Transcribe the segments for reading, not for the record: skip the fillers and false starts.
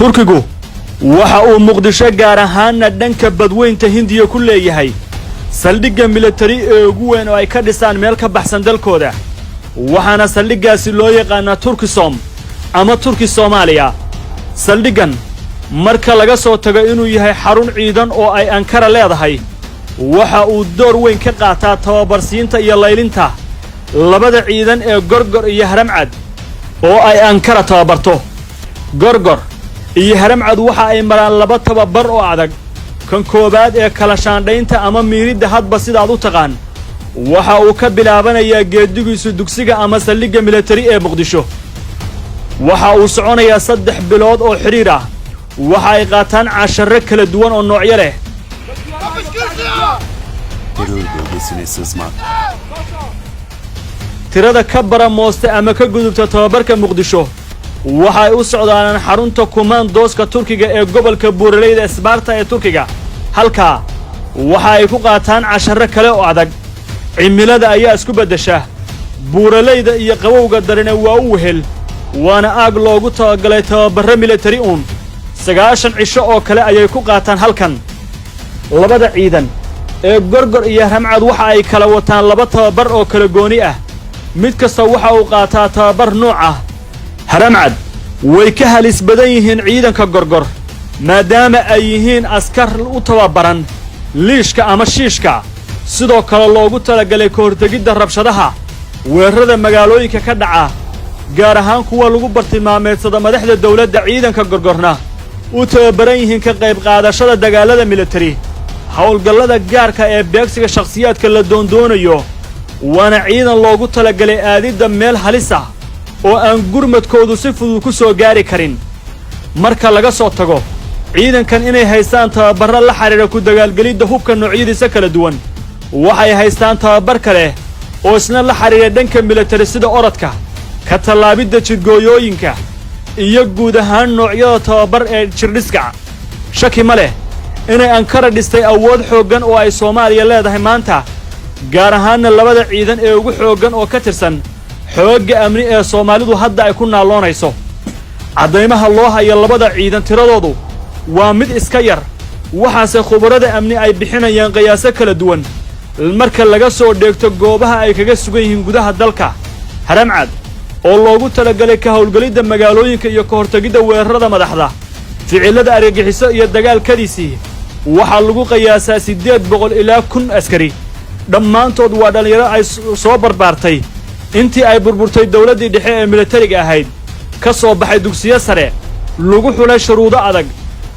Turkigu waxa uu Muqdisho, gaar ahaanna dhanka Badweynta Hindiya, ku leeyahay saldhigga militari ee ugu weyn oo ay ka dhisaan meel ka baxsan dalkooda, waxaana saldhiggaasi loo yaqaanaa Turkisom ama Turki Soomaaliya. Saldhiggan, marka laga soo tago inuu yahay xarun ciidan oo ay Ankara leedahay, waxa uu door weyn ka qaataa tababarsiinta iyo laylinta labada ciidan ee Gorgor iyo Haramcad oo ay Ankara tababarto. Gorgor iyo Haramcad waxa ay maraan laba tababar oo adag. Kan koowaad ee kala shaandhaynta ama miiridda, hadba sidaad u taqaan, waxa uu ka bilaabanayaa geedigiisu dugsiga ama saldhigga militari ee Muqdisho. Waxa uu soconayaa 3 bilood oo xidhiir ah. Waxa ay qaataan casharro kala duwan oo noocyo leh. Terör bölgesine sızmak, Tirada ka baramoosta ama ka gudubta tababarka Muqdisho waxay u socdaalaan xarunta kumaandooska Turkiga ee gobolka buuraleyda Isbaarta ee Turkiga. Halkaa waxa ay ku qaataan casharro kale oo adag. Cimilada ayaa isku beddesha, buuraleyda iyo qabowga darine waa u wehel, waana aag loogu talagalay tababarro militari uun. 90 cisho oo kale ayay ku qaataan halkan. Labada ciidan ee Gorgor iyo Haramcad waxa ay kala wataan laba tababar oo kala gooni ah. Mid kasta waxa uu qaataa tababar nooc ah. Haramcad way ka halis badan yihiin ciidanka Gorgor, maadaama ay yihiin askar u tababaran liishka ama shiishka, sidoo kale loogu talagalay ka hortegidda rabshadaha, weerarada magaalooyinka ka dhaca, gaar ahaan kuwa lagu bartilmaameedsada madaxda dawladda. Ciidanka Gorgorna u tababaran yihiin ka qayb qaadashada dagaallada militari, howlgallada gaarka ee beegsiga shakhsiyaadka la doondoonayo, waana ciidan loogu talagalay aadidda meel halis ah oo aan gurmadkoodu si fudud ku soo gaari karin. Marka laga soo tago ciidankan inay haystaan tababarro la xidhiidha ku dagaalgelidda hubka noocyadiisa kala duwan, waxay haystaan tababar kale oo isna la xidhiidha dhanka militari, sida orodka, ka tallaabidda jidgooyooyinka iyo guud ahaan noocyada tababar ee jirdhiska. Shaki ma leh inay Ankara dhistay awood xooggan oo ay Soomaaliya leedahay maanta, gaar ahaanna labada ciidan ee ugu xooggan oo ka tirsan xoogga amni ee Soomaalidu hadda ay ku naalloonayso. Caddaymaha loo hayo labada ciidan tiradoodu waa mid iska yar, waxaase khubarada amni ay bixinayaan qiyaaso kala duwan marka laga soo dheegto goobaha ay kaga sugan yihiin gudaha dalka. Haramcad oo loogu talagalay ka howlgelidda magaalooyinka iyo ka hortegidda weerarada madaxda, ficillada argagixiso iyo dagaalkadiisii, waxaa lagu qiyaasaa 800 ilaa 1000 askari. Dhammaantood waa dhallinyaro ay soo barbaartay intii ay burburtay dawladdii dhexe ee militariga ahayd, ka soo baxay dugsiyo sare, lagu xulay shuruudo adag.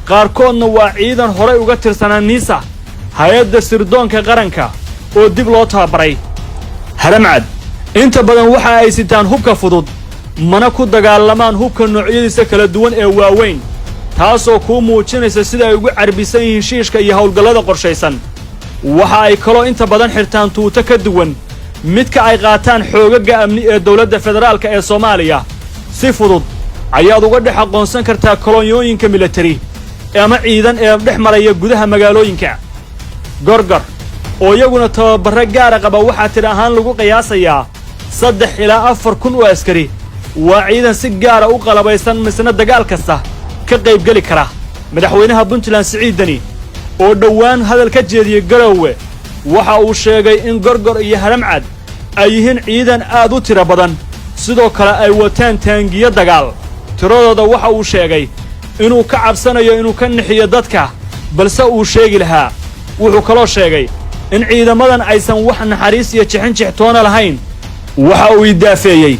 Qaarkoodna waa ciidan horay uga tirsanaa NISA, hay-adda sirdoonka qaranka, oo dib loo tababaray. Haramcad inta badan waxa ay sitaan hubka fudud, mana ku dagaalamaan hubka noocyadiisa kala duwan ee waaweyn, taasoo kuu muujinaysa sida ay ugu carbisan yihiin shiishka iyo howlgallada qorshaysan. Waxa ay kaloo inta badan xirtaan tuuto ka duwan midka ay qaataan xoogagga amni ee dowladda federaalka ee Soomaaliya. Si fudud ayaad uga dhex aqoonsan kartaa kolonyooyinka militari ama ciidan ee dhex maraya gudaha magaalooyinka. Gorgor oo iyaguna tababarro gaara qaba waxaa tir ahaan lagu qiyaasayaa 3 ilaa 4 kun oo askari. Waa ciidan si gaara u qalabaysan, misna dagaal kasta ka qaybgeli kara. Madaxweynaha Puntland Siciid Deni oo dhowaan hadal ka jeediyey Garowe waxa uu sheegay in Gorgor iyo Haramcad ay yihiin ciidan aad u tiro badan, sidoo kale ay wataan taangiyo dagaal. Tiradooda waxa uu sheegay inuu ka cabsanayo inuu ka nixiyo dadka, balse uu sheegi lahaa. Wuxuu kaloo sheegay in ciidamadan aysan wax naxariis iyo jixinjix toona lahayn. Waxa uu idaafeeyey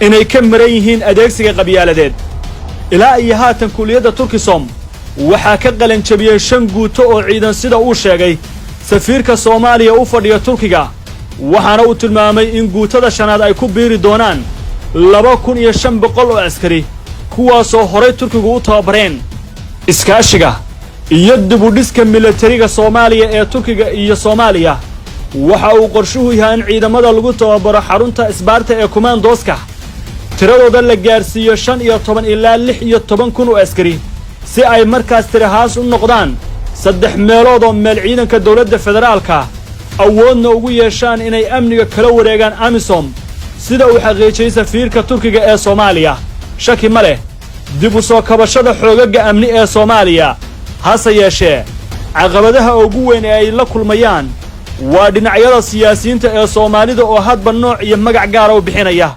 inay ka maran yihiin adeegsiga qabyaaladeed. Ilaa iyo haatan kuliyadda Turkisom waxaa ka qalanjabiyey shan guuto oo ciidan, sida uu sheegay safiirka Soomaaliya u fadhiya Turkiga, waxaana uu tilmaamay in guutada shanaad ay ku biiri doonaan 2500 oo askari, kuwaasoo horay Turkigu u tababareen. Iskaashiga iyo dibudhiska milatariga Soomaaliya ee Turkiga iyo Soomaaliya waxa uu qorshuhu yahay in ciidamada lagu tababaro xarunta Isbaarta ee kumaandooska tiradooda la gaarsiiyo 15 ilaa 16 kun oo askari, si ay markaas tirahaas u noqdaan saddex meelood oo meel ciidanka dowladda federaalka, awoodna ugu yeeshaan inay amniga kala wareegaan AMISOM, sida uu xaqiijiyey safiirka Turkiga ee Soomaaliya. Shaki ma leh. Dib u soo kabashada xoogagga amni ee Soomaaliya. Hase yeeshee, caqabadaha ugu weyn ee ay la kulmayaan waa dhinacyada siyaasiyiinta ee Soomaalida oo hadba nooc iyo magac gaara u bixinaya.